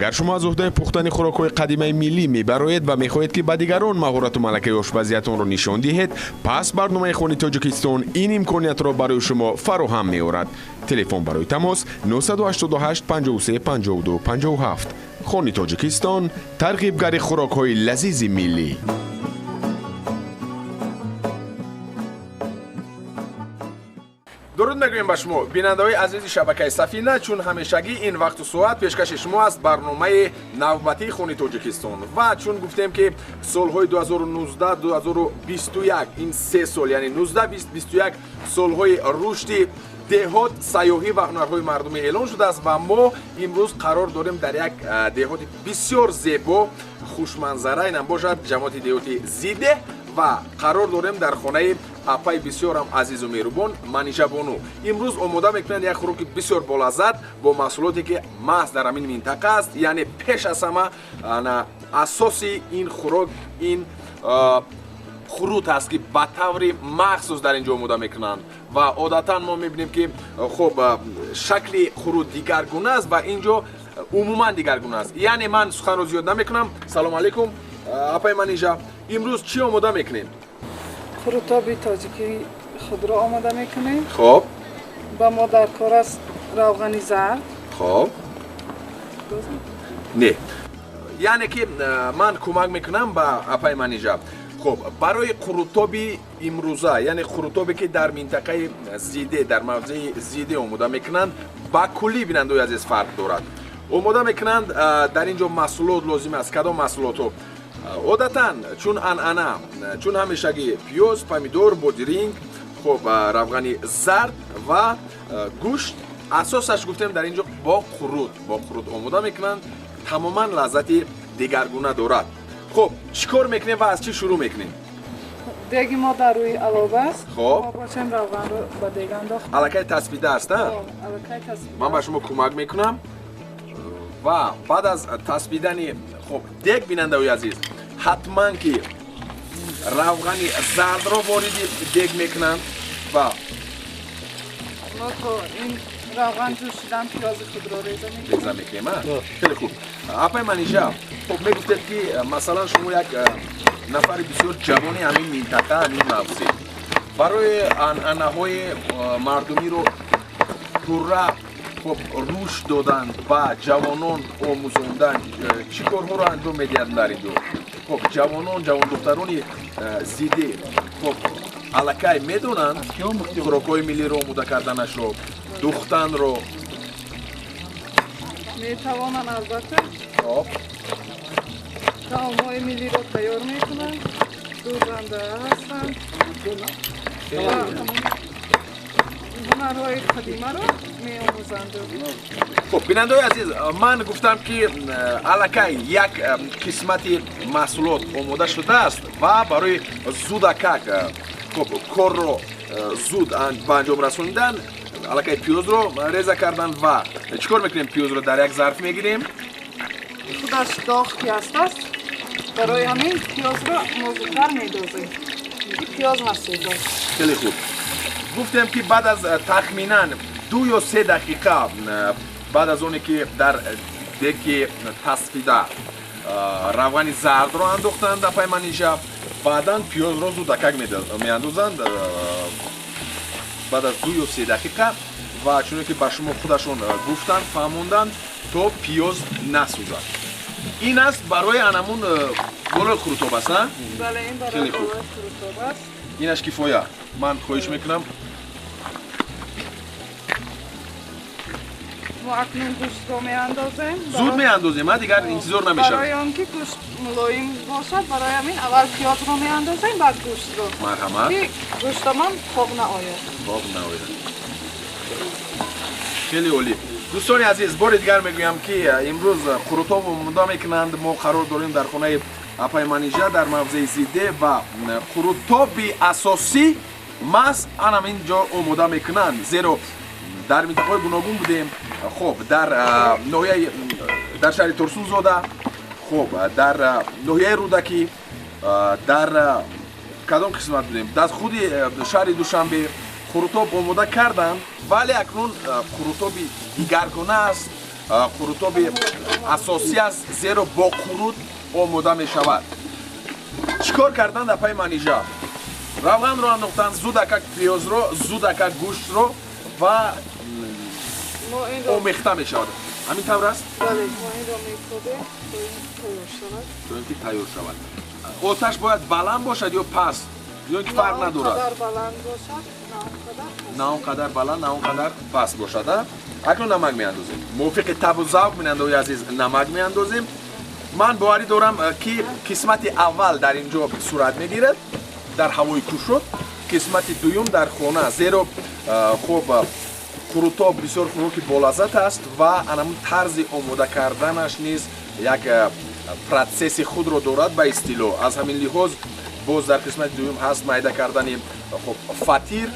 Агар шумо аз уҳдаи пухтани хӯрокҳои қадимаи миллӣ мебароед ва мехоҳед, ки ба дигарон маҳорату малакаи ошпазиятонро нишон диҳед, пас барномаи Хони Тоҷикистон ин имкониятро барои шумо фароҳам меорад. Телефон барои тамос 988 53 52 57. Хони Тоҷикистон, тарғибгари хӯрокҳои лазизи миллӣ. Дуруд мегӯем ба шумо, бинандаҳои азизи шабакаи Сафина. Чун ҳамешагӣ ин вақту соат пешкаши шумо аст барномаи навбатии Хони Тоҷикистон. Ва чун гуфтем, ки солҳои 2019-2021, ин се сол, яъне 19, 20, 21, солҳои рушди деҳот, сайёҳӣ ва ҳунарҳои мардумӣ эълон шудааст ва мо имрӯз қарор дорем дар як деҳоти бисёр зебо, хушманзара, инам бошад ҷамоати деҳоти Зидеҳ, ва қарор дорем дар хонаи апаи бисёрам азизу меҳрубон Манижабону. Имрӯз омода мекунанд як хӯроки бисёр болаззат бо маҳсулоте, ки маҳз дар ҳамин минтақа аст. Яъне пеш аз ҳама асоси ин хӯрок ин хурут аст, ки ба таври махсус дар ин ҷо омода мекунанд. Ва одатан мо мебинем, ки хуб, шакли хурут дигаргуна аст ва ин ҷо умуман дигаргуна аст. Яъне ман суханро зиёд намекунам. Салому алайкум, апаи Манижа, имрӯз чӣ омода мекунем? Хурутоби тоҷикӣ худро омода мекунем. Хоб. Ба мо дар кор аст равғани зард. Хоб, не, яъне ки ман кӯмак мекунам ба апаи Манижа. Хуб, барои қурутоби имрӯза, яъне қурутобе, ки дар минтақаи Зиде, дар мавзеи Зиде омода мекунанд, ба куллӣ, бинандаои азиз, фарқ дорад. Омода мекунанд, дар ин ҷо маҳсулот лозим аст. Кадом маҳсулотҳо? Одатан, чун анъана, чун ҳамешагӣ, пиёз, помидор, бодиринг, хуб, равғани зард ва гӯшт. Асосаш, гуфтем, дар ин ҷо бо қурут омода мекунанд, тамоман лаззати дигаргуна дорад. Хуб, чӣ кор мекунем ва аз чӣ шурӯъ мекунем? Деги мо дар рӯи алов аст. Хоб. Мо бошем равғанро ба дег андохт. Аллакай таспида аст, а? Аллакай таспида. Ман ба шумо кӯмак мекунам. Ва баъд аз таспидани, хуб, дег, бинандаои азиз, ҳатман ки равғани зардро вориди дег мекунанд ва мо то ин равған ҷӯшидан пиёзи худро реза мекунем. Реза мекунем, а? Хеле хуб. Апаи Манижа, хуб, мегуфтед, ки масалан шумо як нафари бисёр ҷавони ҳамин минтақа, ҳамин мавзеъ, барои анъанаҳои мардумиро пурра, хуб, рушд додан ба ҷавонон омӯзондан чӣ корҳоро анҷом медиҳанд дар ин ҷо? Хуб, ҷавонон, ҷавондухтарони Зиде, хуб, аллакай медонанд хӯрокҳои миллиро омода карданашро, духтанро? Метавонанд, албатта. Хоб. Таомҳои миллиро тайёр мекунанд, дӯзанда ҳастанд ва ҳунарҳои қадимаро меомӯзанд. Хуб, бинандаои азиз, ман гуфтам, ки аллакай як қисмати маҳсулот омода шудааст ва барои зудакак, хуб, корро зуд ба анҷом расонидан аллакай пиёзро реза карданд. Ва чӣ кор мекунем? Пиёзро дар як зарф мегирем. Худаш доғ ки ҳастаст, барои ҳамин пиёзро нозуктар медозем, ки пиёз насӯзад. Хеле хуб. Гуфтем, ки баъд аз тахминан 2 ё 3 дақиқа, баъд аз оне ки дар деки тасфида равғани зардро андохтанд апаи Манижа, баъдан пиёзро зудакак меандозанд баъд аз 2 ё 3 дақиқа. Ва чуне ки ба шумо худашон гуфтанд, фаҳмонданд, то пиёз насӯзад. Ин аст барои анамун болои хурутоб аст, а? Бале, ин барои болои хурутоб аст. Инаш кифоя. Ман хоҳиш мекунам. Мо акнун гӯштро меандозем. Зуд меандозем, а? Дигар интизор намешавад. Барои он ки гӯшт мулоим бошад, барои ҳамин аввал пиёзро меандозем, баъд гӯштро. Марҳамат. Ки гӯштамон хоб наояд. Хоб наояд. Хеле олӣ. Дӯстони азиз, бори дигар мегӯям, ки имрӯз қурутоб омода мекунанд. Мо қарор дорем дар хонаи апаи Манижа дар мавзеи Зиде ва қурутоби асосӣ маҳз анам ин ҷо омода мекунанд, зеро дар минтақаҳои гуногун будем, хуб, дар ноҳияи, дар шаҳри Турсунзода, хуб, дар ноҳияи Рӯдакӣ, дар кадом қисмат будем, дар худи шаҳри Душанбе қурутоб омода карданд, вале акнун қурутоби дигаргуна аст. Қурутоби асосӣ аст, зеро бо қурут омода мешавад. Чӣ кор кардан дар пайи Манижа? Равғанро андохтан, зудакак пиёзро, зудакак гӯштро ва омехта мешавад. Ҳамин тавр аст? Бале, мо инро мекобем то ин тайёр шавад. То ин ки тайёр шавад. Оташ бояд баланд бошад ё паст? Ё ин ки фарқ надорад? На он қадар баланд бошад, на он қадар паст. На он қадар баланд, на он қадар паст бошад, а? Акнун намак меандозем. Мувофиқи табу завқ, бинандаҳои азиз, намак меандозем. Ман боварӣ дорам, ки қисмати аввал дар ин ҷо сурат мегирад, дар ҳавои кушод, қисмати дуюм дар хона, зеро хуб қурутоб бисёр хӯроки болаззат аст ва анамун тарзи омода карданаш низ як процесси худро дорад ба истилоҳ. Аз ҳамин лиҳоз боз дар қисмати дуюм ҳаст майда кардани хуб фатир,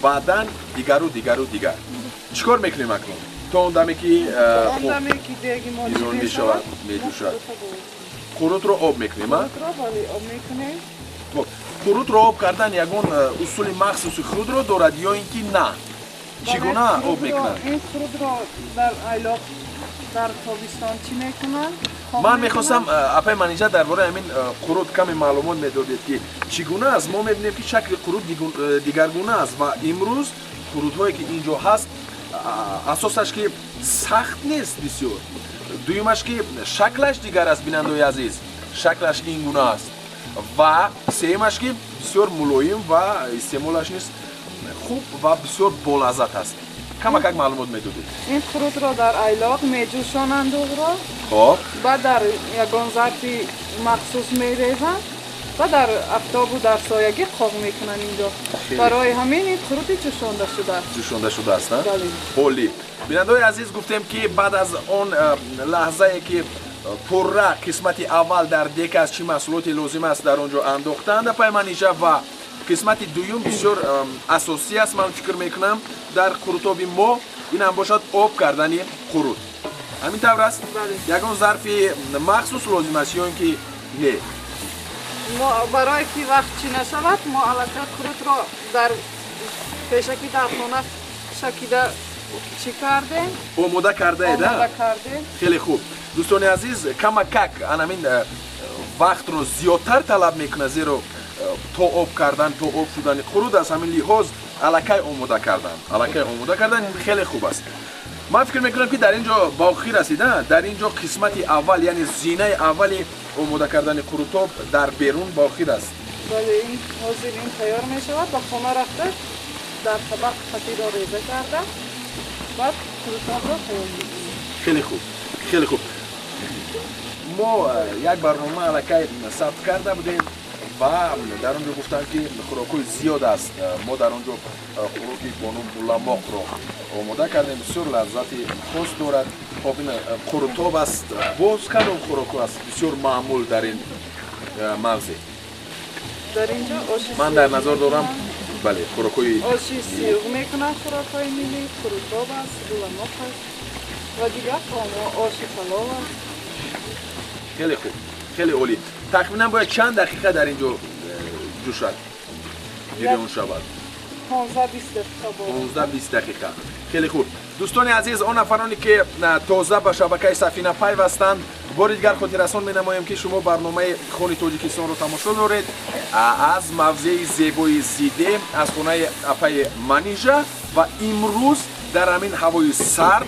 баъдан дигару дигару дигар. Чӣ кор мекунем акнун? То он даме ки деги мо бирён мешавад, меҷӯшад. Қурутро об мекунем, а? Қурутро об кардан ягон усули махсуси худро дорад ё ин ки на? Чӣ гуна об мекунанд? Ин қурутро дар айлоқ, дар тобистон чӣ мекунанд? Ман мехостам, апаи Манижа, дар бораи ҳамин қурут каме маълумот медодед, ки чӣ гуна аст. Мо мебинем, ки шакли қурут дигаргуна аст ва имрӯз қурутҳое ки ин ҷо ҳаст, асосаш ки сахт нест бисёр, дуюмаш ки шаклаш дигар аст, бинандаои азиз, шаклаш ин гуна аст ва сеюмаш ки бисёр мулоим ва истеъмолаш низ хуб ва бисёр болаззат аст. Камакак маълумот медодед. Ин қурутро дар айлоқ меҷӯшонанд уғро. Хоб. Баъд дар ягон зарфи махсус мерезанд ва дар афтобу дар соягӣ қоқ мекунанд инҷо. Барои ҳамин ин қурути ҷӯшонда шудааст. Ҷӯшонда шудааст, а? Бале. Олӣ. Бинандаои азиз, гуфтем ки баъд аз он лаҳзае ки пурра қисмати аввал дар дек аст, чӣ маҳсулоте лозим аст дар он ҷо андохтанд апаи Манижа, ва қисмати дуюм бисёр асосӣ аст, ман фикр мекунам, дар қурутоби мо ин ҳам бошад об кардани қурут. Ҳамин тавр аст? Ягон зарфи махсус лозим аст ё ин ки не? Барое ки вақт чӣ нашавад, мо аллакай қурутро дар пешакӣ дар хона шакида чӣ кардем? Омода кардаед, а? Омода кардем. Хеле хуб. Дӯстони азиз, камакак анамин вақтро зиёдтар талаб мекунад, зеро то об кардан, то об шудани қурут, аз ҳамин лиҳоз аллакай омода кардан. Аллакай омода кардан хеле хуб аст. Ман фикр мекунам, ки дар ин ҷо ба охир расида, дар ин ҷо қисмати аввал, яъне зинаи аввали омода кардани қурутоб дар берун ба охир аст. Бале, ин ҳозир ин тайёр мешавад, ба хона рафта дар табақ фатирро реза карда, баъд қурутобро тайёр мекунем. Хеле хуб, хеле хуб. Мо як барнома аллакай сабт карда будем ва дар он ҷо гуфтанд, ки хӯрокҳои зиёд аст. Мо дар он ҷо хӯроки бо ном буламоқро омода кардем, бисёр лаззати хос дорад. Хоб, ин қурутоб аст. Боз кадом хӯрокҳо аст бисёр маъмул дар ин мавзеъ? Дар ин ҷо оши ман дар назар дорам, бале, хӯрокҳои оши сиюғ мекунанд, хӯрокҳои миллӣ, қурутоб аст, буламоқ аст ва дигар таомҳо, оши палов аст. Хеле хуб, хеле олӣ. Тахминан бояд чанд дақиқа дар ин ҷо ҷӯшад, гирён шавад? 15-20 дақиқа. 15-20 дақиқа. Хеле хуб. Дӯстони азиз, он нафароне ки тоза ба шабакаи Сафина пайвастанд, бори дигар хотиррасон менамоем, ки шумо барномаи Хони Тоҷикистонро тамошо доред аз мавзеи зебои Зиде, аз хонаи апаи Манижа, ва имрӯз дар ҳамин ҳавои сард,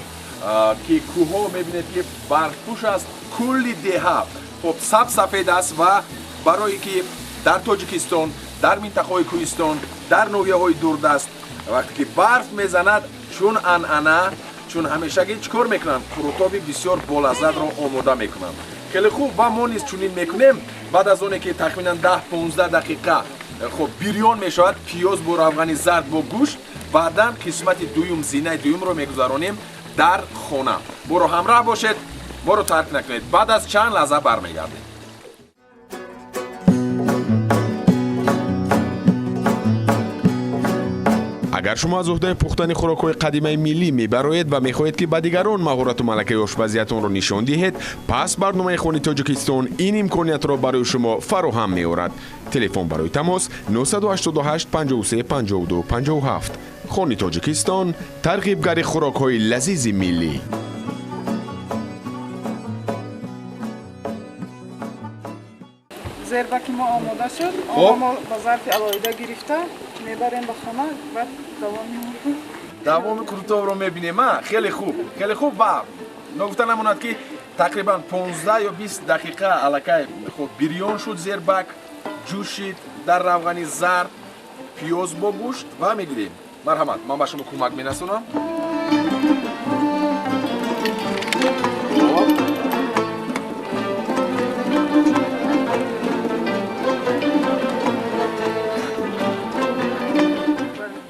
ки кӯҳҳо мебинед, ки барфпӯш аст, кулли деҳа хоб саб сафед аст, ва барое ки дар Тоҷикистон, дар минтақаҳои кӯҳистон, дар ноҳияҳои дурдаст вақте ки барф мезанад, чун анъана, чун ҳамешагӣ чӣ кор мекунанд? Қурутоби бисёр болаззатро омода мекунанд. Хеле хуб, ва мо низ чунин мекунем. Баъд аз оне ки тахминан 10-15 дақиқа хоб бирён мешавад пиёз бо равғани зард бо гӯшт, баъдан қисмати дуюм, зинаи дуюмро мегузаронем дар хона. Моро ҳамроҳ бошед, моро тарк накунед. Баъд аз чанд лаҳза бармегардем. Агар шумо аз уҳдаи пухтани хӯрокҳои қадимаи миллӣ мебароед ва мехоҳед, ки ба дигарон маҳорату малакаи ошпазиятонро нишон диҳед, пас барномаи Хони Тоҷикистон ин имкониятро барои шумо фароҳам меорад. Телефон барои тамос 988 53 52 57. Хони Тоҷикистон, тарғибгари хӯрокҳои лазизи миллӣ. омода шуд. Онро мо ба зарфи алоҳида гирифта мебарем ба хона ва давоми қурутобро мебинем. Хеле хуб, хеле хуб. Ва ногуфта намонад, ки тақрибан 15 ё 20 дақиқа аллакай хуб бирён шуд, зербак ҷӯшид дар равғани зард, пиёз бо гӯшт ва мегирем. Марҳамат, ман ба шумо кӯмак мерасонам.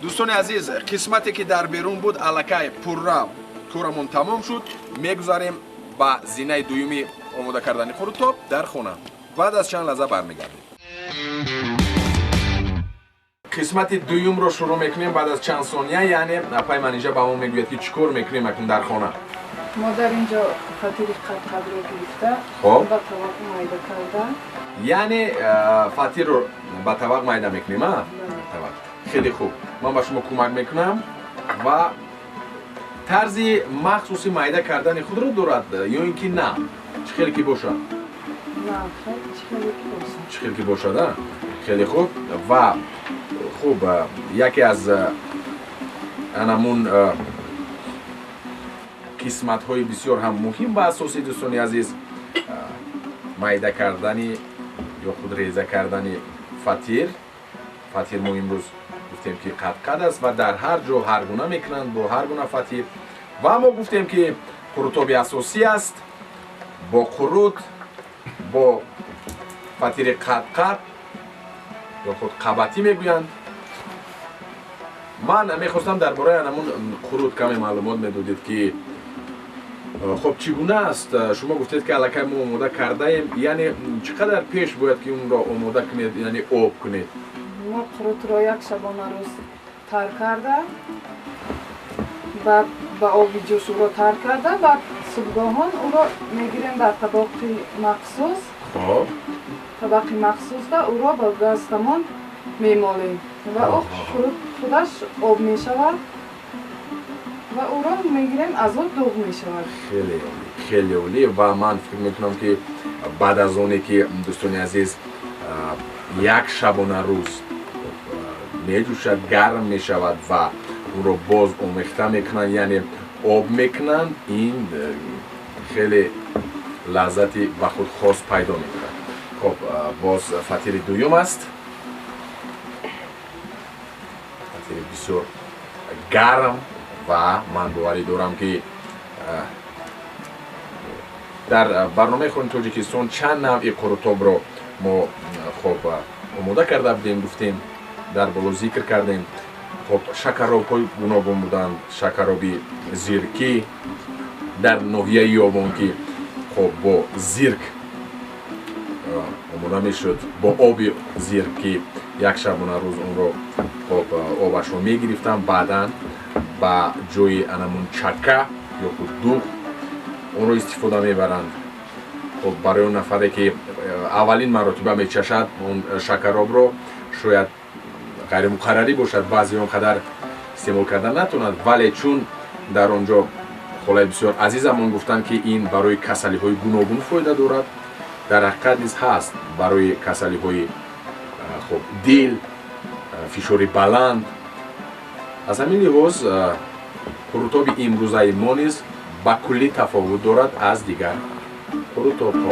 Дӯстони азиз, қисмате ки дар берун буд аллакай пурра корамон тамом шуд. Мегузарем ба зинаи дуюми омода кардани қурутоб дар хона. Баъд аз чанд лаҳза бармегардем. Қисмати дуюмро шурӯъ мекунем баъд аз чанд сония, яъне апаи Манижа ба мо мегӯяд, ки чӣ кор мекунем акнун дар хона. Мо дар инҷо фатири қадқадро гирифта ба тавақ майда карда, яъне фатирро ба тавақ майда мекунем. Тавақ хеле хуб, ман ба шумо кӯмак мекунам. Ва тарзи махсуси майда кардани худро дорад ё ин ки на? Чӣ хеле ки бошад? Чӣ хеле ки бошад. Хеле хуб. Ва хуб, яке аз анамун қисматҳои бисёр ҳам муҳим ва асосӣ, дӯстони азиз, майда кардани ё худ реза кардани фатир. Фатир мо имрӯз гуфтем, ки қадқад аст ва дар ҳар ҷо ҳар гуна мекунанд бо ҳар гуна фатир. Ва мо гуфтем, ки қурутоби асосӣ аст бо қурут, бо фатири қадқад ё худ қабатӣ мегӯянд. Ман мехостам дар бораи анамун қурут каме маълумот медодед, ки хоб чӣ гуна аст. Шумо гуфтед, ки аллакай мо омода кардаем, яъне чӣ қадар пеш бояд, ки онро омода кунед, яъне об кунед? Мо қурутро як шабонарӯз тар карда, баъд ба оби ҷӯш ӯро тар карда, баъд субҳгоҳон ӯро мегирем дар табақи махсус. Табақи махсусда ӯро ба дастамон мемолем ва ӯ қурут худаш об мешавад ва ӯро мегирем, аз он дуғ мешавад. Хеле олӣ, хеле олӣ. Ва ман фикр мекунам, ки баъд аз оне ки, дӯстони азиз, як шабонарӯз меҷӯшад, гарм мешавад ва онро боз омехта мекунанд, яъне об мекунанд, ин хеле лаззати ба худ хос пайдо мекунад. Хоб, боз фатири дуюм аст, фатири бисёр гарм. Ва ман боварӣ дорам, ки дар барномаи Хони Тоҷикистон чанд навъи қурутобро мо хоб омода карда будем, гуфтем, дар боло зикр кардем. Хоб, шакаробҳои гуногун буданд: шакароби зиркӣ дар ноҳияи Ёвон, ки хоб бо зирк омода мешуд, бо оби зиркӣ як шабонарӯз онро хоб обашро мегирифтанд, баъдан ба ҷои анамун чака ё худ дуғ онро истифода мебаранд. Хоб, барои он нафаре ки аввалин маротиба мечашад он шакаробро, шояд ғайримуқаррарӣ бошад, баъзе он қадар истеъмол карда натавонад, вале чун дар он ҷо холаи бисёр азизамон гуфтанд, ки ин барои касалиҳои гуногун фоида дорад, дар ҳақиқат низ ҳаст, барои касалиҳои хоб дил, фишори баланд. Аз ҳамин лиҳоз қурутоби имрӯзаи мо низ ба куллӣ тафовут дорад аз дигар қурутобҳо.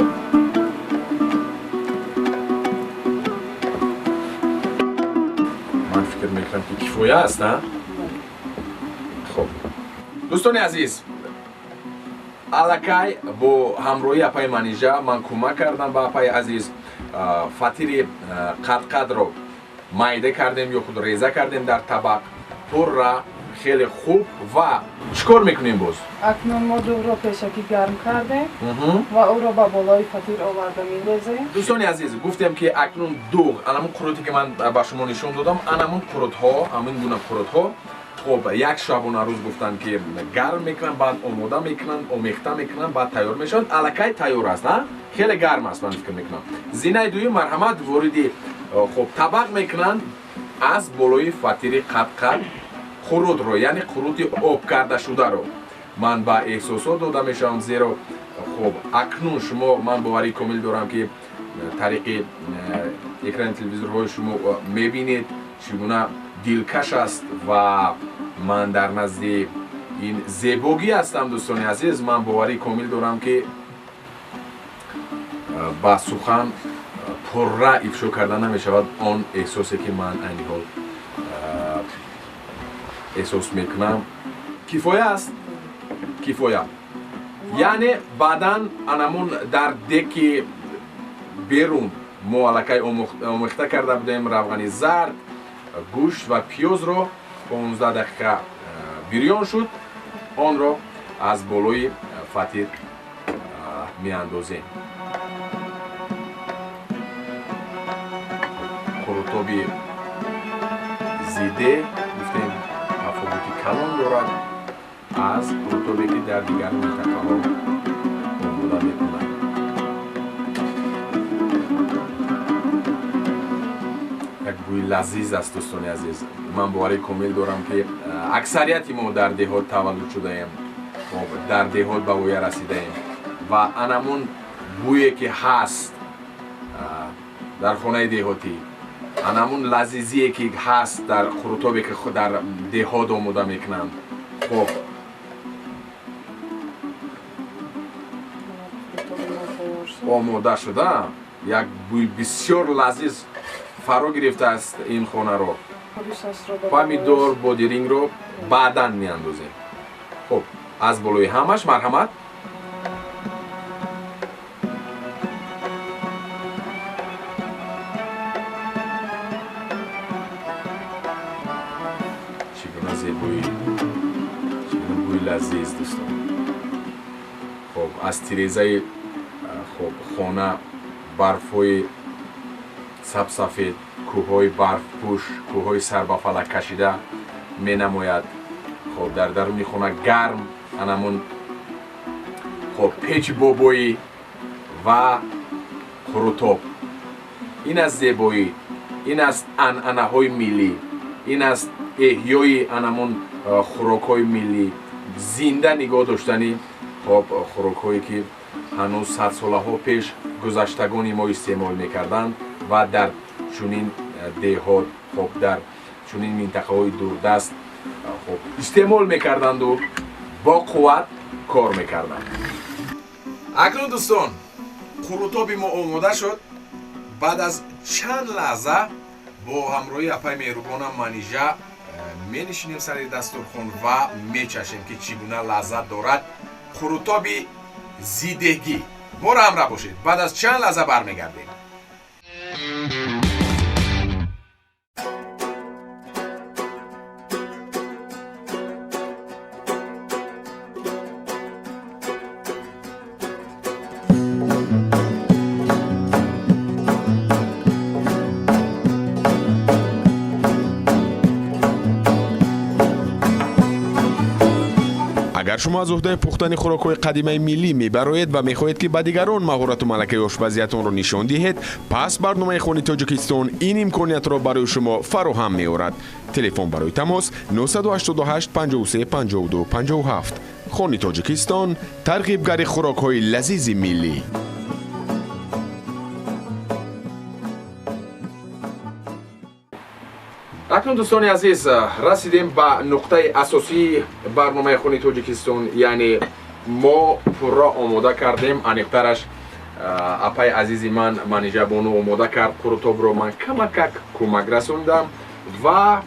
Ман фикр мекунам, ки кифоя аст, на? Хоб, дӯстони азиз, аллакай бо ҳамроҳии апаи Манижа ман кӯмак кардам ба апаи азиз, фатири қадқадро майда кардем ё худ реза кардем дар табақ пурра, хеле хуб. Ва чӣ кор мекунем боз? Акнун мо дуғро пешакӣ гарм кардем ва ӯро ба болои фатир оварда мерезем. Дӯстони азиз, гуфтем, ки акнун дуғ, анамун қуруте ки ман ба шумо нишон додам, анамун қурутҳо, ҳамин гуна қурутҳо хоб як шабонарӯз гуфтанд, ки гарм мекунанд, баъд омода мекунанд, омехта мекунанд, баъд тайёр мешаванд. Аллакай тайёр аст, хеле гарм аст, ман фикр мекунам. Зинаи дуюм, марҳамат, вориди хоб табақ мекунанд аз болои фатири қадқад қурутро, яъне қурути об кардашударо. Ман ба эҳсосот дода мешавам, зеро хоб акнун шумо, ман боварии комил дорам, ки тариқи экрани телевизорҳои шумо мебинед, чӣ гуна дилкаш аст ва ман дар назди ин зебогӣ ҳастам. Дӯстони азиз, ман боварии комил дорам, ки ба сухан пурра ифшо карда намешавад он эҳсосе, ки ман айни ҳол эҳсос мекунам. Кифоя аст, кифоя. Яъне баъдан анамун дар деки берун мо аллакай омехта карда будем равғани зард, гӯшт ва пиёзро. 15 дақиқа бирён шуд, онро аз болои фатир меандозем. Қурутоби зиде, гуфтем, тафовути калон дорад аз қурутобе, ки дар дигар минтақаҳо омода мекунанд. Як бӯи лазиз аст, дӯстони азиз. Ман боварии комил дорам, ки аксарияти мо дар деҳот таваллуд шудаем, дар деҳот ба воя расидаем ва анамун бӯе, ки ҳаст дар хонаи деҳотӣ, анамун лазизие, ки ҳаст дар қурутобе, ки дар деҳот омода мекунанд. Хоб, омода шуда, як бӯи бисёр лазиз фаро гирифтааст ин хонаро. Помидор, бодирингро баъдан меандозем. Хоб, аз болои ҳамаш марҳамат. Чӣ гуна зебоӣ, чӣ гуна бӯи лазиз, дӯстон! Хоб, аз тирезаи хоб хона барфҳои сабсафед, кӯҳҳои барфпӯш, кӯҳҳои сарбафалак кашида менамояд. Хоб, дар даруни хона гарм, анамун хоб печи бобоӣ ва қурутоб. Ин аст зебоӣ, ин аст анъанаҳои миллӣ, ин аст эҳёи анамун хӯрокҳои миллӣ, зинда нигоҳ доштани хоб хӯрокҳое, ки ҳанӯз садсолаҳо пеш гузаштагони мо истеъмол мекарданд ва дар чунин деҳот, хоб дар чунин минтақаҳои дурдаст хоб истеъмол мекарданду бо қувват кор мекарданд. Акнун, дӯстон, қурутоби мо омода шуд. Баъд аз чанд лаҳза бо ҳамроҳии апаи меҳрубонам Манижа менишинем сари дастурхон ва мечашем, ки чӣ гуна лаззат дорад қурутоби зидегӣ. Моро ҳамроҳ бошед, баъд аз чанд лаҳза бармегардем. Агар шумо аз уҳдаи пухтани хӯрокҳои қадимаи миллӣ мебароед ва мехоҳед, ки ба дигарон маҳорату малакаи ошпазиятонро нишон диҳед, пас барномаи Хони Тоҷикистон ин имкониятро барои шумо фароҳам меорад. Телефон барои тамос 988 53 52 57. Хони Тоҷикистон, тарғибгари хӯрокҳои лазизи миллӣ. Акнун, дӯстони азиз, расидем ба нуқтаи асосии барномаи Хони Тоҷикистон. Яъне мо пурра омода кардем, аниқтараш апаи азизи ман Манижа бону омода кард қурутобро, ман камакак кӯмак расондам ва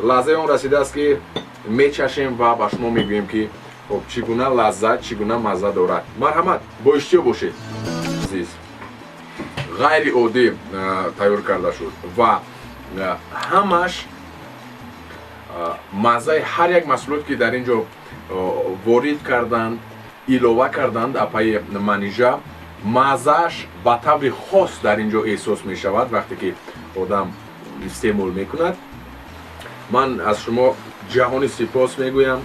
лаҳзаи он расидааст, ки мечашем ва ба шумо мегӯем, ки хоб чӣ гуна лаззат, чӣ гуна мазза дорад. Марҳамат, бо иштиҳо бошед. Азиз, ғайриоддӣ тайёр карда шуд ва ҳамаш маззаи ҳар як маҳсулот, ки дар ин ҷо ворид карданд, илова карданд апаи Манижа, маззааш ба таври хос дар ин ҷо эҳсос мешавад, вақте ки одам истеъмол мекунад. Ман аз шумо ҷаҳони сипос мегӯям,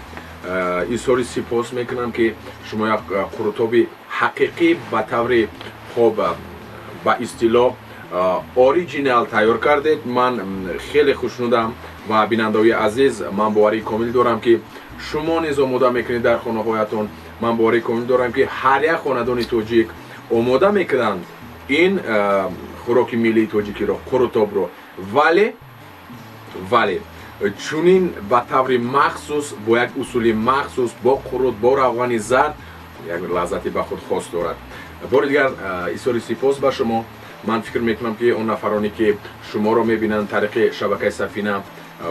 изҳори сипос мекунам, ки шумо як қурутоби ҳақиқӣ ба таври хоб, ба истилоҳ оригинал тайёр кардед. Ман хеле хушнудам ва бинандаҳои азиз, ман боварии комил дорам, ки шумо низ омода мекунед дар хонаҳоятон. Ман боварии комил дорам, ки ҳар як хонадони тоҷик омода мекунанд ин Хӯроки миллии тоҷикиро, қурутобро, вале чунин ба таври махсус, бо як усули махсус, бо қурут, бо равғани зард як лаззати ба худ хос дорад. Бори дигар изҳори сипос ба шумо. Ман фикр мекунам, ки он нафароне, ки шуморо мебинанд тариқи шабакаи Сафина,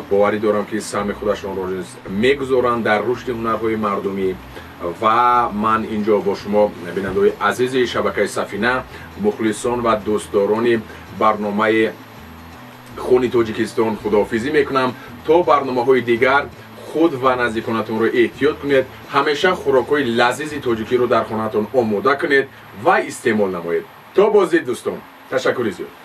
боварӣ дорам, ки саҳми худашонро мегузоранд дар рушди ҳунарҳои мардумӣ. Ва ман инҷо бо шумо, бинандаҳои азизи шабакаи Сафина, мухлисон ва дӯстдорони барномаи Хони Тоҷикистон, худоҳофизӣ мекунам то барномаҳои дигар. Худ ва наздиконатонро эҳтиёт кунед, ҳамеша хӯрокҳои лазизи тоҷикиро дар хонаатон омода кунед ва истеъмол намоед. То боздид, дӯстон, ташаккури зиёд.